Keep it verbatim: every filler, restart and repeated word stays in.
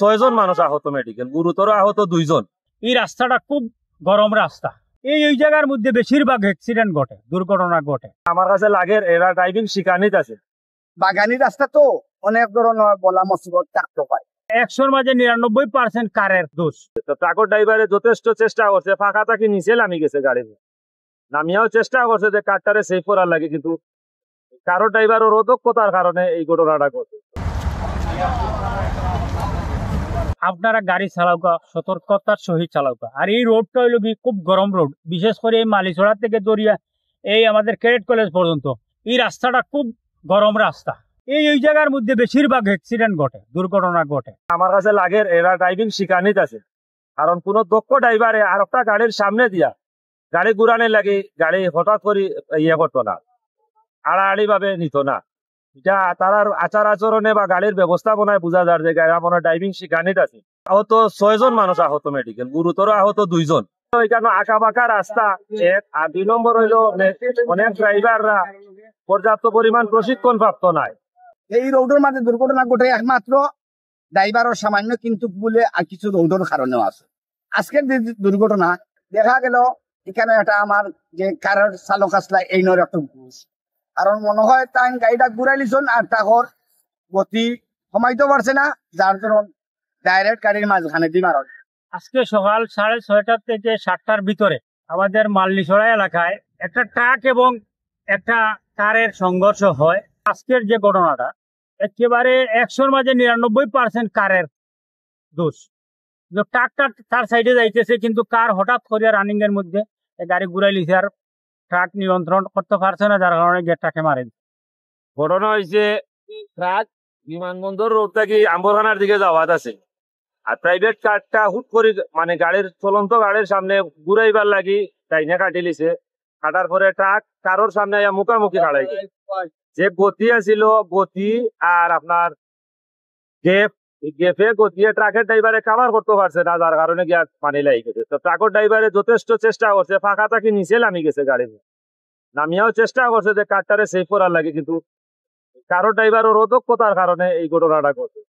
ছয়জন মানুষ আহত মেডিকেল, গুরুতর আহত দুইজন। এই রাস্তাটা খুব গরম রাস্তা। এই, এই জায়গার মধ্যে বেশিরভাগ অ্যাক্সিডেন্ট ঘটে, দুর্ঘটনা ঘটে। আমার কাছে লাগে এরা ড্রাইভিং শিখানিত আছে। বাগানি রাস্তা তো অনেক ধরনের বলা মুসিবত থাকতে পারে। একশোর মাঝে নিরানব্বই পার্সেন্ট কারের দোষ। তো ট্রাকর ড্রাইভারে যথেষ্ট চেষ্টা করছে, ফাঁকা থাকি নিচে লামি গেছে গাড়ি, নামিয়াও চেষ্টা করছে যে কারটারে সেভ করার লাগে, কিন্তু কারো ড্রাইভারর অদক্ষতার কারণে এই ঘটনাটা ঘটে। আপনারা গাড়ি চালাউকা, সতর্কতার সহিত চালাউকা। আর এই রোডটা হইল কি, খুব গরম রোড, বিশেষ করে এই মালিছড়া থেকে দরিয়া এই আমাদের ক্যাডেট কলেজ পর্যন্ত এই রাস্তাটা খুব গরম রাস্তা। এই, এই জায়গার মধ্যে বেশিরভাগ অ্যাক্সিডেন্ট ঘটে, দুর্ঘটনা ঘটে। আমার কাছে লাগে এরা ড্রাইভিং শিখানিত আছে, কারণ কোনো দক্ষ ড্রাইভারে আর একটা গাড়ির সামনে দিয়া গাড়ি ঘুরানোর লাগে গাড়ি হঠাৎ করে ইয়ে করতো না, আড়াআড়ি ভাবে নিত না। এটা তারার আচার আচরণে বা গাড়ির ব্যবস্থাপনায় বোঝা যায় যে এরা মনে হয় ড্রাইভিং শিখানিত আছে। আহত ছয়জন মানুষ আহত মেডিকেল, গুরুতর আহত দুইজন। তো এখানে আঁকা বাঁকা রাস্তা এক, আর দুই নম্বর হইলো অনেক, অনেক ড্রাইভাররা পর্যাপ্ত পরিমাণ প্রশিক্ষণ প্রাপ্ত নাই। এই রোডের মাঝে দুর্ঘটনা ঘটে একমাত্র ড্রাইভারর সামান্য কিন্তু ভুলে আর কিছু রোডের কারণেও আছে। আজকের যে দুর্ঘটনা দেখা গেল, এখানে একটা আমার যে কারোর চালক আসলা এই নর একটা ভুল, কারণ মনে হয় তাই গাড়িটা ঘুরাইলিছন আর তাহর গতি কমাইতে পারছে না, যার জন্য ডাইরেক্ট গাড়ির মাঝখানে দি মারা। আজকে সকাল সাড়ে ছয়টা থেকে সাতটার ভিতরে আমাদের মাল্লিছড়া এলাকায় একটা ট্রাক এবং একটা কারের সংঘর্ষ হয়। আজকের যে ঘটনাটা, একেবারে একশোর মাঝে নিরানব্বই পার্সেন্ট কারের দোষ। যে ট্রাকটা তার সাইডে যাইতেছে, কিন্তু কার হঠাৎ করিয়া রানিং এর মধ্যে এ গাড়ি ঘুরাইলিছে, আর ট্রাক নিয়ন্ত্রণ করতে পারছে না, যার কারণে গিয়ে ট্রাকে মারে দিছে। ঘটনা হয়েছে ট্রাক বিমানবন্দর রোড থেকে আম্বরখানার দিকে যাওয়াত আছে, আর প্রাইভেট কারটা হুট করে মানে গাড়ির, চলন্ত গাড়ির সামনে ঘুরাইবার লাগি ডাইনে কাটিলিছে। কাটার পরে ট্রাক কারোর সামনে আইয়া মুখামুখি খাড়াই গেছে। যে গতি আছিল, গতি আর আপনার গ্যাপ, এই গ্যাপে গতিয়ে ট্রাকের ড্রাইভারে কাভার করতে পারছে না, যার কারণে গিয়া পানি লাগি গেছে। তো ট্রাকের ড্রাইভারে যথেষ্ট চেষ্টা করছে, ফাঁকা থাকি নিচে লামি গেছে গাড়ি, নামিয়াও চেষ্টা করছে যে কারটারে সেভ করার লাগে, কিন্তু কারো ড্রাইভারর অদক্ষতার কারণে এই ঘটনাটা ঘটে।